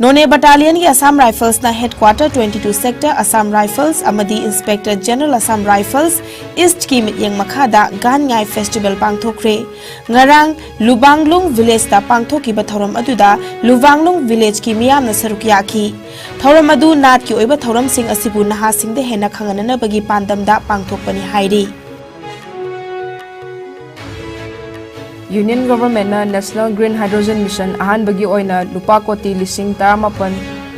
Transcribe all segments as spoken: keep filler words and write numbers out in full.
Noney Battalionꯒꯤ Assam Riflesꯅ Headquarter twenty two Sector Assam Rifles ꯑꯃꯗꯤ Inspector General Assam Rifles Eastꯀꯤ ꯃꯤꯠꯌꯦꯡ ꯃꯈꯥꯗ ꯒꯥꯟ ꯉꯥꯏ Festival ꯄꯥꯡꯊꯣꯛꯈ꯭ꯔꯦ꯫ ꯉꯔꯥꯡ ꯂꯨꯕꯥꯡꯂꯨꯡ Villageꯇ ꯄꯥꯡꯊꯣꯛꯈꯤꯕ ꯊꯧꯔꯝ ꯑꯗꯨꯗ ꯂꯨꯕꯥꯡꯂꯨꯡ Villageꯀꯤ ꯃꯤꯌꯥꯝꯅ ꯁꯔꯨꯛ ꯌꯥꯈꯤ꯫ ꯊꯧꯔꯝ ꯑꯗꯨ ꯅꯥꯠꯀꯤ ꯑꯣꯏꯕ ꯊꯧꯔꯝꯁꯤꯡ ꯑꯁꯤꯕꯨ ꯅꯍꯥꯁꯤꯡꯗ ꯍꯦꯟꯅ ꯈꯪꯍꯟꯅꯅꯕꯒꯤ ꯄꯥꯟꯗꯝꯗ ꯄꯥꯡꯊꯣꯛꯄꯅꯤ ꯍꯥꯏꯔꯤ꯫ Union Governmentꯅ National Green Hydrogen Mission ꯑꯍꯥꯟꯕꯒꯤ ꯑꯣꯏꯅ ꯂꯨꯄꯥ ꯀꯣꯇꯤ ꯂꯤꯁꯤꯡ ꯇꯔꯥꯃꯥꯄꯟ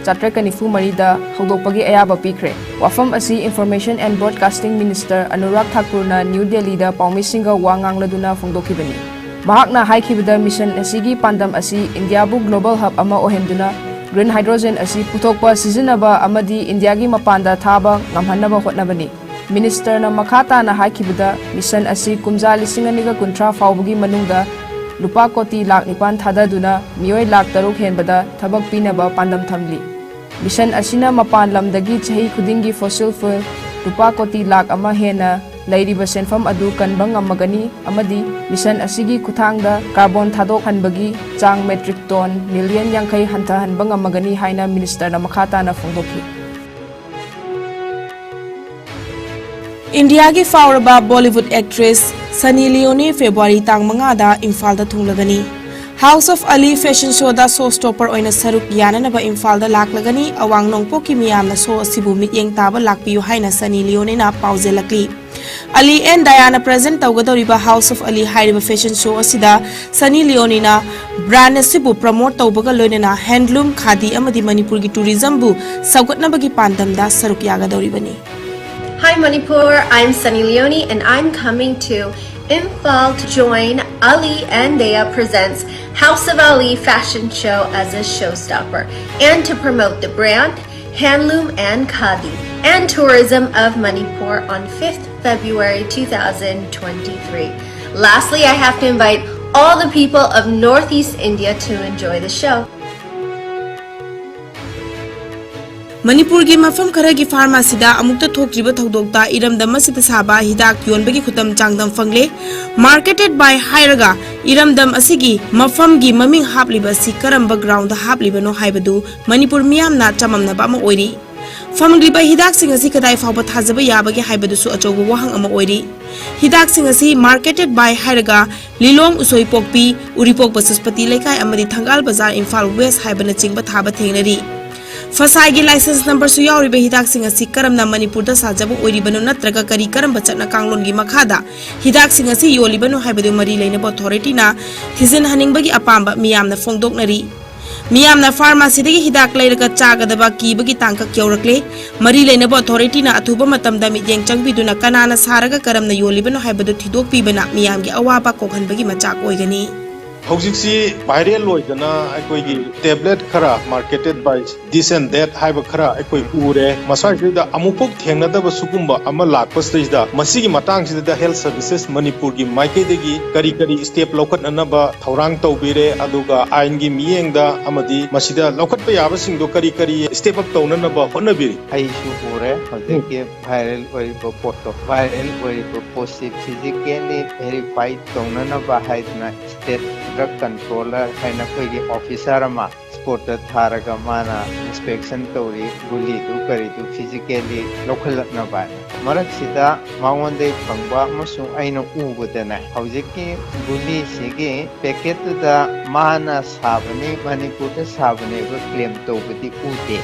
ꯆꯥꯇ꯭ꯔꯦꯠꯀ ꯅꯤꯐꯨ ꯃꯔꯤꯗ ꯍꯧꯗꯣꯛꯄꯒꯤ ꯑꯌꯥꯕ ꯄꯤꯈ꯭ꯔꯦ꯫ ꯋꯥꯐꯝ ꯑꯁꯤ Information and Broadcasting Minister Anurag Thakurꯅ New Delhiꯗ ꯄꯥꯎꯃꯤꯁꯤꯡꯒ ꯋꯥ ꯉꯥꯡꯂꯗꯨꯅ ꯐꯣꯡꯗꯣꯛꯈꯤꯕꯅꯤ꯫ ꯃꯍꯥꯛꯅ ꯍꯥꯏꯈꯤꯕꯗ, mission ꯑꯁꯤꯒꯤ ꯄꯥꯟꯗꯝ ꯑꯁꯤ ꯏꯟꯗꯤꯌꯥꯕꯨ global hub ꯑꯃ ꯑꯣꯏꯍꯟꯗꯨꯅ green hydrogen ꯑꯁꯤ ꯄꯨꯊꯣꯛꯄ, ꯁꯤꯖꯤꯟꯅꯕ ꯑꯃꯗꯤ ꯏꯟꯗꯤꯌꯥꯒꯤ ꯃꯄꯥꯟꯗ ꯊꯥꯕ ꯉꯝꯍꯟꯅꯕ ꯍꯣꯠꯅꯕꯅꯤ꯫ Ministerꯅ ꯃꯈꯥ ꯇꯥꯅ ꯍꯥꯏꯈꯤꯕꯗ, mission ꯑꯁꯤ ꯀꯨꯝꯖꯥ ꯂꯤꯁꯤꯡ ꯑꯅꯤꯒ ꯀꯨꯟꯊ꯭ꯔꯥ ꯐꯥꯎꯕꯒꯤ ꯃꯅꯨꯡꯗ ꯂꯨꯄꯥ ꯀꯣꯇꯤ ꯂꯥꯈ ꯅꯤꯄꯥꯟ ꯊꯥꯗꯗꯨꯅ ꯃꯤꯑꯣꯏ ꯂꯥꯈ ꯇꯔꯨꯛ ꯍꯦꯟꯕꯗ ꯊꯕꯛ ꯄꯤꯅꯕ ꯄꯥꯟꯗꯝ ꯊꯝꯂꯤ꯫ Mission ꯑꯁꯤꯅ ꯃꯄꯥꯟ ꯂꯝꯗꯒꯤ ꯆꯍꯤ ꯈꯨꯗꯤꯡꯒꯤ fossil fuel ꯂꯨꯄꯥ ꯀꯣꯇꯤ ꯂꯥꯈ ꯑꯃ ꯍꯦꯟꯅ ꯂꯩꯔꯤꯕ ꯁꯦꯟꯐꯝ ꯑꯗꯨ ꯀꯟꯕ ꯉꯝꯃꯒꯅꯤ ꯑꯃꯗꯤ mission ꯑꯁꯤꯒꯤ ꯈꯨꯠꯊꯥꯡꯗ carbon ꯊꯥꯗꯣꯛꯍꯟꯕꯒꯤ ꯆꯥꯡ metric ton million ꯌꯥꯡꯈꯩ ꯍꯟꯊꯍꯟꯕ ꯉꯝꯃꯒꯅꯤ ꯍꯥꯏꯅ ministerꯅ ꯃꯈꯥ ꯇꯥꯅ ꯐꯣꯡꯗꯣꯛꯈꯤ꯫ ꯏꯟꯗꯤꯌꯥꯒꯤ ꯐꯥꯎꯔꯕ Bollywood actress Sunny Leone February ꯇꯥꯡ ꯃꯉꯥꯗ ꯏꯝꯐꯥꯜꯗ ꯊꯨꯡꯂꯒꯅꯤ꯫ House of Ali fashion showꯗ showstopper ꯑꯣꯏꯅ ꯁꯔꯨꯛ ꯌꯥꯅꯅꯕ ꯏꯝꯐꯥꯜꯗ ꯂꯥꯛꯂꯒꯅꯤ꯫ ꯑꯋꯥꯡ ꯅꯣꯡꯄꯣꯛꯀꯤ ꯃꯤꯌꯥꯝꯅ show ꯑꯁꯤꯕꯨ ꯃꯤꯠꯌꯦꯡ ꯇꯥꯕ ꯂꯥꯛꯄꯤꯌꯨ ꯍꯥꯏꯅ Sunny Leoneꯅ ꯄꯥꯎꯖꯦꯜꯂꯛꯂꯤ꯫ Ali and Diana present ꯇꯧꯒꯗꯧꯔꯤꯕ House of Ali ꯍꯥꯏꯔꯤꯕ fashion show ꯑꯁꯤꯗ Sunny Leoneꯅ brand ꯑꯁꯤꯕꯨ promote ꯇꯧꯕꯒ ꯂꯣꯏꯅꯅ handloom, khadi ꯑꯃꯗꯤ ꯃꯅꯤꯄꯨꯔꯒꯤ tourismꯕꯨ ꯁꯧꯒꯠꯅꯕꯒꯤ ꯄꯥꯟꯗꯝꯗ ꯁꯔꯨꯛ ꯌꯥꯒꯗꯧꯔꯤꯕꯅꯤ꯫ Hi Manipur, I'm Sunny Leone and I'm coming to Imphal to join Ali and Diana Presents House of Ali Fashion Show as a showstopper and to promote the brand, handloom and khadi, and tourism of Manipur on fifth February two thousand twenty-three. Lastly, I have to invite all the people of Northeast India to enjoy the show. ꯃꯅꯤꯄꯨꯔꯒꯤ ꯃꯐꯝ ꯈꯔꯒꯤ ꯐꯥꯔꯃꯥꯁꯤꯗ ꯑꯃꯨꯛꯇ ꯊꯣꯛꯇ꯭ꯔꯤꯕ ꯊꯧꯗꯣꯛꯇ ꯏꯔꯝꯗꯝ ꯑꯁꯤꯗ ꯁꯥꯕ ꯍꯤꯗꯥꯛ ꯌꯣꯟꯕꯒꯤ ꯈꯨꯗꯝ ꯆꯥꯡꯗꯝ ꯐꯪꯂꯦ꯫ Marketed by ꯍꯥꯏꯔꯒ ꯏꯔꯝꯗꯝ ꯑꯁꯤꯒꯤ ꯃꯐꯝꯒꯤ ꯃꯃꯤꯡ ꯍꯥꯞꯂꯤꯕ ꯑꯁꯤ ꯀꯔꯝꯕ ground ꯍꯥꯞꯂꯤꯕꯅꯣ ꯍꯥꯏꯕꯗꯨ ꯃꯅꯤꯄꯨꯔ ꯃꯤꯌꯥꯝꯅ ꯆꯃꯝꯅꯕ ꯑꯃ ꯑꯣꯏꯔꯤ꯫ ꯐꯪꯂꯤꯕ ꯍꯤꯗꯥꯛꯁꯤꯡ ꯑꯁꯤ ꯀꯗꯥꯏ ꯐꯥꯎꯕ ꯊꯥꯖꯕ ꯌꯥꯕꯒꯦ ꯍꯥꯏꯕꯗꯨꯁꯨ ꯑꯆꯧꯕ ꯋꯥꯍꯪ ꯑꯃ ꯑꯣꯏꯔꯤ꯫ ꯍꯤꯗꯥꯛꯁꯤꯡ ꯑꯁꯤ marketed by ꯍꯥꯏꯔꯒ ꯂꯤꯂꯣꯡ, ꯎꯁꯣꯏꯄꯣꯛꯄꯤ, ꯎꯔꯤꯄꯣꯛ ꯕꯁꯨꯁꯄꯇꯤ ꯂꯩꯀꯥꯏ ꯑꯃꯗꯤ ꯊꯪꯒꯥꯜ ꯕꯖꯥꯔ, ꯏꯝꯐꯥꯜ ꯋꯦꯁ ꯍꯥꯏꯕꯅꯆꯤꯡꯕ ꯊꯥꯕ ꯊꯦꯡꯅꯔꯤ꯫ ꯐꯁꯥꯏꯒꯤ license numberꯁꯨ ꯌꯥꯎꯔꯤꯕ ꯍꯤꯗꯥꯛꯁꯤꯡ ꯑꯁꯤ ꯀꯔꯝꯅ ꯃꯅꯤꯄꯨꯔꯗ ꯁꯥꯖꯕ ꯑꯣꯏꯔꯤꯕꯅꯣ ꯅꯠꯇ꯭ꯔꯒ ꯀꯔꯤ ꯀꯔꯝꯕ ꯆꯠꯅ ꯀꯥꯡꯂꯣꯟꯒꯤ ꯃꯈꯥꯗ ꯍꯤꯗꯥꯛꯁꯤꯡ ꯑꯁꯤ ꯌꯣꯜꯂꯤꯕꯅꯣ ꯍꯥꯏꯕꯗꯨ ꯃꯔꯤ ꯂꯩꯅꯕ authorityꯅ ꯊꯤꯖꯤꯟꯍꯟꯅꯤꯡꯕꯒꯤ ꯑꯄꯥꯝꯕ ꯃꯤꯌꯥꯝꯅ ꯐꯣꯡꯗꯣꯛꯅꯔꯤ꯫ ꯃꯤꯌꯥꯝꯅ ꯐꯥꯔꯃꯥꯁꯤꯗꯒꯤ ꯍꯤꯗꯥꯛ ꯂꯩꯔꯒ ꯆꯥꯒꯗꯕ ꯀꯤꯕꯒꯤ ꯇꯥꯡꯀꯛ ꯌꯧꯔꯛꯂꯦ꯫ ꯃꯔꯤ ꯂꯩꯅꯕ authorityꯅ ꯑꯊꯨꯕ ꯃꯇꯝꯗ ꯃꯤꯠꯌꯦꯡ ꯆꯪꯕꯤꯗꯨꯅ ꯀꯅꯥꯅ ꯁꯥꯔꯒ ꯀꯔꯝꯅ ꯌꯣꯜꯂꯤꯕꯅꯣ ꯍꯥꯏꯕꯗꯨ ꯊꯤꯗꯣꯛꯄꯤꯕꯅ ꯃꯤꯌꯥꯝꯒꯤ ꯑꯋꯥꯕ ꯀꯣꯛꯍꯟꯕꯒꯤ ꯃꯆꯥꯛ ꯑꯣꯏꯒꯅꯤ꯫ ꯍꯧꯖꯤꯛꯁꯤ viral ꯑꯣꯏꯗꯅ ꯑꯩꯈꯣꯏꯒꯤ tablet ꯈꯔ marketed by this and that ꯍꯥꯏꯕ ꯈꯔ ꯑꯩꯈꯣꯏ ꯎꯔꯦ꯫ ꯃꯁꯥꯏꯁꯤꯗ ꯑꯃꯨꯛꯐꯥꯎ ꯊꯦꯡꯅꯗꯕ ꯁꯤꯒꯨꯝꯕ ꯑꯃ ꯂꯥꯛꯄꯁꯤꯗꯩꯁꯤꯗ ꯃꯁꯤꯒꯤ ꯃꯇꯥꯡꯁꯤꯗ health services ꯃꯅꯤꯄꯨꯔꯒꯤ ꯃꯥꯏꯀꯩꯗꯒꯤ ꯀꯔꯤ ꯀꯔꯤ step ꯂꯧꯈꯠꯅꯅꯕ ꯊꯧꯔꯥꯡ ꯇꯧꯕꯤꯔꯦ, ꯑꯗꯨꯒ ꯑꯥꯏꯟꯒꯤ ꯃꯤꯠꯌꯦꯡꯗ ꯑꯃꯗꯤ ꯃꯁꯤꯗ ꯂꯧꯈꯠꯄ ꯌꯥꯕꯁꯤꯡꯗꯣ ꯀꯔꯤ ꯀꯔꯤ step up ꯇꯧꯅꯅꯕ ꯍꯣꯠꯅꯕꯤꯔꯤ? ꯑꯩꯁꯨ ꯎꯔꯦ ꯍꯧꯖꯤꯛꯀꯤ viral ꯑꯣꯏꯔꯤꯕ ꯄꯣꯠꯇꯣ꯫ Viral ꯑꯣꯏꯔꯤꯕ ꯄꯣꯠꯁꯤ physically verify ꯇꯧꯅꯅꯕ ꯍꯥꯏꯗꯅ state drug controller ꯍꯥꯏꯅ ꯑꯩꯈꯣꯏꯒꯤ officer ꯑꯃ spotꯇ ꯊꯥꯔꯒ ꯃꯥꯅ inspection ꯇꯧꯔꯤ, ꯒꯨꯂꯤꯗꯨ ꯀꯔꯤꯗꯨ physically ꯂꯧꯈꯠꯂꯛꯅꯕ ꯍꯥꯏꯅ꯫ ꯃꯔꯛꯁꯤꯗ ꯃꯉꯣꯟꯗꯒꯤ ꯐꯪꯕ ꯑꯃꯁꯨꯡ ꯑꯩꯅ ꯎꯕꯗꯅꯦ, ꯍꯧꯖꯤꯛꯀꯤ ꯒꯨꯂꯤꯁꯤꯒꯤ packetꯇꯨꯗ ꯃꯥꯅ ꯁꯥꯕꯅꯤ, ꯃꯅꯤꯄꯨꯔꯗ ꯁꯥꯕꯅꯦꯕ claim ꯇꯧꯕꯗꯤ ꯎꯗꯦ꯫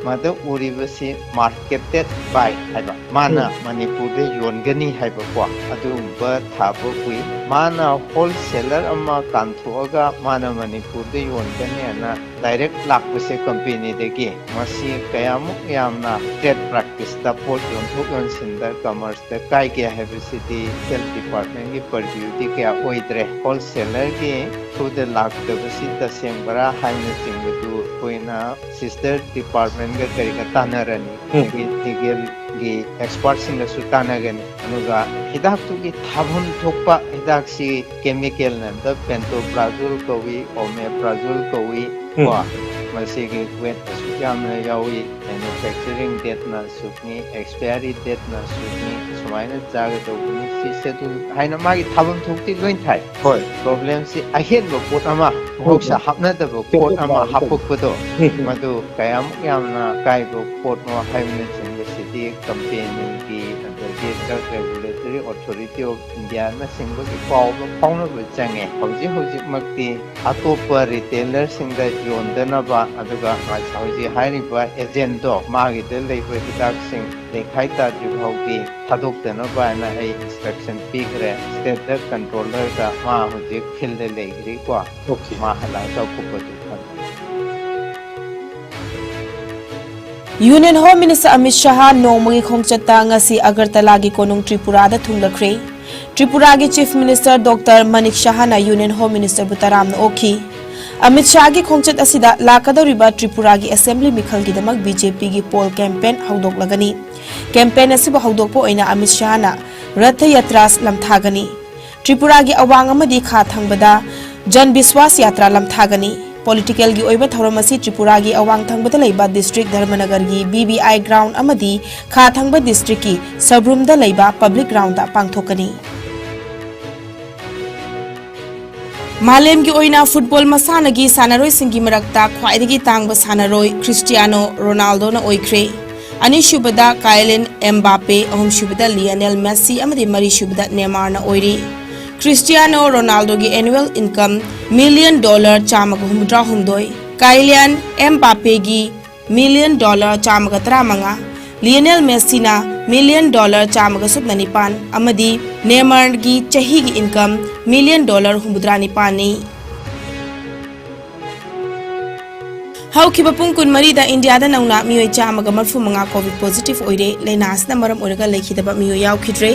ꯃꯗ ꯎꯔꯤꯕꯁꯤ marketed by ꯍꯥꯏꯕ, ꯃꯥꯅ ꯃꯅꯤꯄꯨꯔꯗ ꯌꯣꯟꯒꯅꯤ ꯍꯥꯏꯕꯀꯣ, ꯑꯗꯨꯒꯨꯝꯕ ꯊꯥꯕ ꯎꯏ꯫ ꯃꯥꯅ wholesaler ꯑꯃ ꯀꯥꯟꯊꯣꯛꯑꯒ ꯃꯥꯅ ꯃꯅꯤꯄꯨꯔꯗ ꯌꯣꯟꯒꯅꯤ ꯍꯥꯏꯅ direct ꯂꯥꯛꯄꯁꯦ companyꯗꯒꯤ, ꯃꯁꯤ ꯀꯌꯥꯃꯨꯛ ꯌꯥꯝꯅ trade practiceꯇ, ꯄꯣꯠ ꯌꯣꯟꯊꯣꯛ ꯌꯣꯟꯁꯤꯟꯗ, commerceꯇ ꯀꯥꯏꯒꯦ ꯍꯥꯏꯕꯁꯤꯗꯤ health departmentꯀꯤ purviewꯗꯤ ꯀꯌꯥ ꯑꯣꯏꯗ꯭ꯔꯦ꯫ Wholesalerꯒꯤ throughꯗ ꯂꯥꯛꯇꯕꯁꯤ ꯇꯁꯦꯡꯕꯔꯥ ꯍꯥꯏꯕꯅꯆꯤꯡꯕꯗꯨ ꯑꯩꯈꯣꯏꯅ sister departmentꯒ ꯀꯔꯤꯒ ꯇꯥꯟꯅꯔꯅꯤ, ꯑꯗꯒꯤ legalꯒꯤ expertꯁꯤꯡꯒꯁꯨ ꯇꯥꯟꯅꯒꯅꯤ꯫ ꯑꯗꯨꯒ ꯍꯤꯗꯥꯛꯇꯨꯒꯤ ꯊꯥꯐꯝ ꯊꯣꯛꯄ ꯍꯤꯗꯥꯛꯁꯤ chemicalꯅ ꯑꯝꯇ pantoprazole ꯀꯧꯏ, omeprazole ꯀꯧꯏ ꯀꯣ꯫ ꯃꯁꯤꯒꯤ ꯋꯦꯠ ꯑꯁꯨꯛ ꯌꯥꯝꯅ ꯌꯥꯎꯏ, ꯃꯦꯅꯨꯐꯦꯛꯆꯔꯤꯡ ꯗꯦꯠꯅ ꯑꯁꯨꯛꯅꯤ, ꯑꯦꯛꯁꯄꯤꯌꯥꯔꯤ ꯗꯦꯠꯅ ꯑꯁꯨꯛꯅꯤ, ꯁꯨꯃꯥꯏꯅ ꯆꯥꯒꯗꯧꯕꯅꯤ, ꯁꯤ ꯁꯦꯗꯨꯜ ꯍꯥꯏꯅ ꯃꯥꯒꯤ ꯊꯥꯐꯝ ꯊꯣꯛꯇꯤ ꯂꯣꯏ ꯊꯥꯏ꯫ ꯍꯣꯏ꯫ ꯄ꯭ꯔꯣꯕ꯭ꯂꯦꯝꯁꯤ ꯑꯍꯦꯟꯕ ꯄꯣꯠ ꯑꯃ, ꯃꯍꯧꯁꯥ ꯍꯥꯞꯅꯗꯕ ꯄꯣꯠ ꯑꯃ ꯍꯥꯞꯄꯛꯄꯗꯣ, ꯃꯗꯨ ꯀꯌꯥꯃꯨꯛ ꯌꯥꯝꯅ ꯑꯀꯥꯏꯕ ꯄꯣꯠꯅꯣ ꯍꯥꯏꯕꯅꯆꯤꯡꯕꯁꯤꯗꯤ ꯀꯝꯄꯦꯅꯤꯒꯤ, ꯑꯗꯒꯤ ꯗ꯭ꯔꯒ ꯔꯦꯒꯨꯂꯦꯇꯔꯤ ꯑꯣꯊꯣꯔꯤꯇꯤ ꯑꯣꯐ ꯏꯟꯗꯤꯌꯥꯅꯆꯤꯡꯕꯒꯤ ꯄꯥꯎ ꯑꯃ ꯐꯥꯎꯅꯕ ꯆꯪꯉꯦ꯫ ꯍꯧꯖꯤꯛ ꯍꯧꯖꯤꯛꯃꯛꯇꯤ ꯑꯇꯣꯞꯄ ꯔꯤꯇꯦꯂꯔꯁꯤꯡꯗ ꯌꯣꯟꯗꯅꯕ, ꯑꯗꯨꯒ ꯍꯧꯖꯤꯛ ꯍꯥꯏꯔꯤꯕ ꯑꯦꯖꯦꯟꯗꯣ ꯃꯥꯒꯤꯗ ꯂꯩꯕ ꯍꯤꯗꯥꯛꯁꯤꯡ ꯂꯦꯛ ꯍꯥꯏ ꯇꯥꯗ꯭ꯔꯤ ꯐꯥꯎꯗꯤ ꯊꯥꯗꯣꯛꯇꯅꯕ ꯍꯥꯏꯅ ꯑꯩ ꯏꯟꯁꯇ꯭ꯔꯛꯁꯟ ꯄꯤꯈ꯭ꯔꯦ꯫ ꯁ꯭ꯇꯦꯠ ꯗ꯭ꯔꯒ ꯀꯟꯇ꯭ꯔꯣꯂꯔꯗ ꯃꯥ ꯍꯧꯖꯤꯛ ꯐꯤꯜꯗ ꯂꯩꯈ꯭ꯔꯤꯀꯣ꯫ Okay. ꯃꯥ ꯍꯜꯂꯛꯑꯒ ꯑꯀꯨꯞꯄꯗꯨ ꯈꯪꯒꯅꯤ꯫ Union home minister Amit Shah ꯅꯣꯡꯃꯒꯤ ꯈꯣꯡꯆꯠꯇ ꯉꯁꯤ ꯑꯒꯔꯇꯂꯥꯒꯤ ꯀꯣꯅꯨꯡ ꯇ꯭ꯔꯤꯄꯨꯔꯥꯗ ꯊꯨꯡꯂꯈ꯭ꯔꯦ꯫ ꯇ꯭ꯔꯤꯄꯨꯔꯥꯒꯤ ꯆꯤꯐ ꯃꯤꯅꯤꯁꯇꯔ ꯗꯣꯛꯇꯔ ꯃꯅꯤꯛ ꯁꯍꯥꯅ ꯌꯨꯅꯤꯌꯟ ꯍꯣꯝ ꯃꯤꯅꯤꯁꯇꯔꯕꯨ ꯇꯔꯥꯝꯅ ꯑꯣꯛꯈꯤ꯫ ꯑꯃꯤꯠ ꯁꯍꯥꯒꯤ ꯈꯣꯡꯆꯠ ꯑꯁꯤꯗ ꯂꯥꯛꯀꯗꯧꯔꯤꯕ ꯇ꯭ꯔꯤꯄꯨꯔꯥꯒꯤ ꯑꯦꯁꯦꯝꯕ꯭ꯂꯤ ꯃꯤꯈꯜꯒꯤꯗꯃꯛ ꯕꯤ ꯖꯦ ꯄꯤꯒꯤ ꯄꯣꯜ ꯀꯦꯝꯄꯦꯟ ꯍꯧꯗꯣꯛꯂꯒꯅꯤ꯫ ꯀꯦꯝꯄꯦꯟ ꯑꯁꯤꯕꯨ ꯍꯧꯗꯣꯛꯄ ꯑꯣꯏꯅ ꯑꯃꯤꯠ ꯁꯍꯥꯅ ꯔꯊ ꯌꯥꯇ꯭ꯔꯥꯁ ꯂꯝꯊꯥꯒꯅꯤ꯫ ꯇ꯭ꯔꯤꯄꯨꯔꯥꯒꯤ ꯑꯋꯥꯡ ꯑꯃꯗꯤ ꯈꯥ ꯊꯪꯕꯗ ꯖꯟ ꯕꯤꯁꯋꯥꯁ ꯌꯥꯇ꯭ꯔꯥ ꯂꯝꯊꯥꯒꯅꯤ꯫ ꯄꯣꯂꯤꯇꯤꯀꯦꯜꯒꯤ ꯑꯣꯏꯕ ꯊꯧꯔꯝ ꯑꯁꯤ ꯇ꯭ꯔꯤꯄꯨꯔꯥꯒꯤ ꯑꯋꯥꯡ ꯊꯪꯕꯗ ꯂꯩꯕ ꯗꯤꯁꯇ꯭ꯔꯤꯛ ꯙꯔꯃꯅꯒꯔꯒꯤ ꯕꯤ ꯕꯤ ꯑꯥꯏ ꯒ꯭ꯔꯥꯎꯟ ꯑꯃꯗꯤ ꯈꯥ ꯊꯪꯕ ꯗꯤꯁꯇ꯭ꯔꯤꯛꯀꯤ ꯁꯕ꯭ꯔꯨꯝꯗ ꯂꯩꯕ ꯄꯕ꯭ꯂꯤꯛ ꯒ꯭ꯔꯥꯎꯟꯗ ꯄꯥꯡꯊꯣꯛꯀꯅꯤ꯫ ꯃꯥꯂꯦꯝꯒꯤ ꯑꯣꯏꯅ ꯐꯨꯠꯕꯣꯜ ꯃꯁꯥꯟꯅꯒꯤ ꯁꯥꯟꯅꯔꯣꯏꯁꯤꯡꯒꯤ ꯃꯔꯛꯇ ꯈ꯭ꯋꯥꯏꯗꯒꯤ ꯇꯥꯡꯕ ꯁꯥꯟꯅꯔꯣꯏ ꯈ꯭ꯔꯤꯁꯇꯤꯌꯥꯅꯣ ꯔꯣꯅꯥꯜꯗꯣꯅ ꯑꯣꯏꯈ꯭ꯔꯦ꯫ ꯑꯅꯤꯁꯨꯕꯗ ꯀꯥꯏꯂꯤꯟ ꯑꯦꯝꯕꯥꯄꯦ, ꯑꯍꯨꯝꯁꯨꯕꯗ ꯂꯤꯌꯣꯅꯦꯜ ꯃꯦꯁꯤ ꯑꯃꯗꯤ ꯃꯔꯤꯁꯨꯕꯗ ꯅꯦꯃꯥꯔꯅ ꯑꯣꯏꯔꯤ꯫ ꯈ꯭ꯔꯤꯁꯇꯤꯌꯥꯅꯣ ꯔꯣꯅꯥꯜꯗꯣꯒꯤ ꯑꯦꯅꯨꯋꯦꯜ ꯏꯟꯀꯝ ꯃꯤꯂꯤꯌꯟ ꯗꯣꯂꯔ ꯆꯥꯝꯃꯒ ꯍꯨꯝꯐꯨꯇꯔꯥ ꯍꯨꯝꯗꯣꯏ, ꯀꯥꯏꯂꯤꯌꯟ ꯑꯦꯝꯕꯥꯄꯦꯒꯤ ꯃꯤꯂꯤꯌꯟ ꯗꯣꯂꯔ ꯆꯥꯝꯃꯒ ꯇꯔꯥꯃꯉꯥ, ꯂꯤꯌꯣꯅꯦꯜ ꯃꯦꯁꯤꯅ ꯃꯤꯂꯤꯌꯟ ꯗꯣꯂꯔ ꯆꯥꯝꯃꯒ ꯁꯨꯞꯅ ꯅꯤꯄꯥꯟ ꯑꯃꯗꯤ ꯅꯦꯃꯥꯔꯒꯤ ꯆꯍꯤꯒꯤ ꯏꯟꯀꯝ ꯃꯤꯂꯤꯌꯟ ꯗꯣꯂꯔ ꯍꯨꯝꯐꯨꯇꯔꯥ ꯅꯤꯄꯥꯟꯅꯤ꯫ ꯍꯧꯈꯤꯕ ꯄꯨꯡ ꯀꯨꯟꯃꯔꯤꯗ ꯏꯟꯗꯤꯌꯥꯗ ꯅꯧꯅ ꯃꯤꯑꯣꯏ ꯆꯥꯝꯃꯒ ꯃꯔꯤꯐꯨ ꯃꯉꯥ ꯀꯣꯚꯤꯗ ꯄꯣꯖꯤꯇꯤꯚ ꯑꯣꯏꯔꯦ꯫ ꯂꯥꯏꯅꯥ ꯑꯁꯤꯅ ꯃꯔꯝ ꯑꯣꯏꯔꯒ ꯂꯩꯈꯤꯗꯕ ꯃꯤꯑꯣꯏ ꯌꯥꯎꯈꯤꯗ꯭ꯔꯦ꯫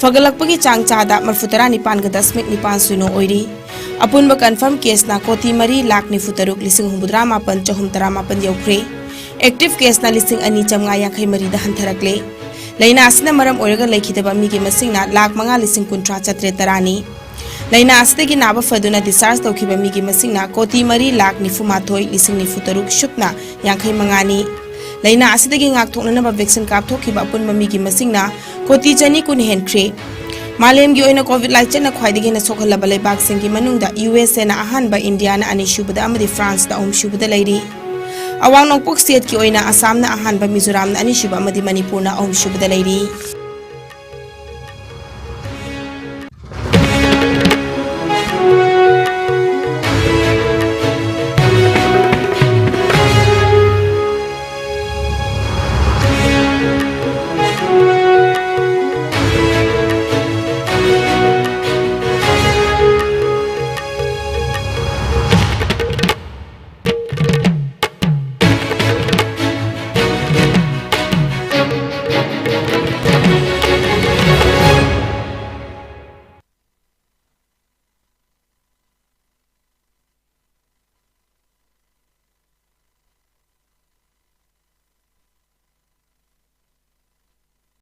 ꯐꯒꯠꯂꯛꯄꯒꯤ ꯆꯥꯡ ꯆꯥꯗ ꯃꯔꯤꯐꯨ ꯇꯔꯥ ꯅꯤꯄꯥꯟꯒ ꯗꯁꯃꯤꯛ ꯅꯤꯄꯥꯟ ꯁꯤꯅꯣ ꯑꯣꯏꯔꯤ꯫ ꯑꯄꯨꯟꯕ ꯀꯟꯐꯥꯔꯝ ꯀꯦꯁꯅ ꯀꯣꯇꯤ ꯃꯔꯤ ꯂꯥꯈ ꯅꯤꯐꯨ ꯇꯔꯨꯛ ꯂꯤꯁꯤꯡ ꯍꯨꯝꯐꯨꯇꯔꯥ ꯃꯥꯄꯟ ꯆꯍꯨꯝ ꯇꯔꯥꯃꯥꯄꯟ ꯌꯧꯈ꯭ꯔꯦ꯫ ꯑꯦꯛꯇꯤꯚ ꯀꯦꯁꯅ ꯂꯤꯁꯤꯡ ꯑꯅꯤ ꯆꯥꯝꯃꯉꯥ ꯌꯥꯡꯈꯩ ꯃꯔꯤꯗ ꯍꯟꯊꯔꯛꯂꯦ꯫ ꯂꯥꯏꯅꯥ ꯑꯁꯤꯅ ꯃꯔꯝ ꯑꯣꯏꯔꯒ ꯂꯩꯈꯤꯗꯕ ꯃꯤꯒꯤ ꯃꯁꯤꯡꯅ ꯂꯥꯈ ꯃꯉꯥ ꯂꯤꯁꯤꯡ ꯀꯨꯟꯊ꯭ꯔꯥ ꯆꯥꯇ꯭ꯔꯦꯠ ꯇꯔꯥꯅꯤ꯫ ꯂꯥꯏꯅꯥ ꯑꯁꯤꯗꯒꯤ ꯅꯥꯕ ꯐꯗꯨꯅ discharge ꯇꯧꯈꯤꯕ ꯃꯤꯒꯤ ꯃꯁꯤꯡꯅ ꯀꯣꯇꯤ ꯃꯔꯤ ꯂꯥꯈ ꯅꯤꯐꯨ ꯃꯥꯊꯣꯏ ꯂꯤꯁꯤꯡ ꯅꯤꯐꯨ ꯇꯔꯨꯛ ꯁꯨꯞꯅ ꯌꯥꯡꯈꯩ ꯃꯉꯥꯅꯤ꯫ ꯂꯥꯏꯅꯥ ꯑꯁꯤꯗꯒꯤ ꯉꯥꯛꯊꯣꯛꯅꯅꯕ vaccine ꯀꯥꯞꯊꯣꯛꯈꯤꯕ ꯑꯄꯨꯟꯕ ꯃꯤꯒꯤ ꯃꯁꯤꯡꯅ ꯀꯣꯇꯤ ꯆꯅꯤ ꯀꯨꯟ ꯍꯦꯟꯈ꯭ꯔꯦ꯫ ꯃꯥꯂꯦꯝꯒꯤ ꯑꯣꯏꯅ COVID ꯂꯥꯏꯆꯠꯅ ꯈ꯭ꯋꯥꯏꯗꯒꯤ ꯍꯦꯟꯅ ꯁꯣꯛꯍꯜꯂꯕ ꯂꯩꯕꯥꯛꯁꯤꯡꯒꯤ ꯃꯅꯨꯡꯗ USAꯅ ꯑꯍꯥꯟꯕ, ꯏꯟꯗꯤꯌꯥꯅ ꯑꯅꯤꯁꯨꯕꯗ ꯑꯃꯗꯤ ꯐ꯭ꯔꯥꯟꯁꯅ ꯑꯍꯨꯝꯁꯨꯕꯗ ꯂꯩꯔꯤ꯫ ꯑꯋꯥꯡ ꯅꯣꯡꯄꯣꯛ stateꯀꯤ ꯑꯣꯏꯅ ꯑꯁꯥꯝꯅ ꯑꯍꯥꯟꯕ, ꯃꯤꯖꯣꯔꯥꯝꯅ ꯑꯅꯤꯁꯨꯕ ꯑꯃꯗꯤ ꯃꯅꯤꯄꯨꯔꯅ ꯑꯍꯨꯝꯁꯨꯕꯗ ꯂꯩꯔꯤ꯫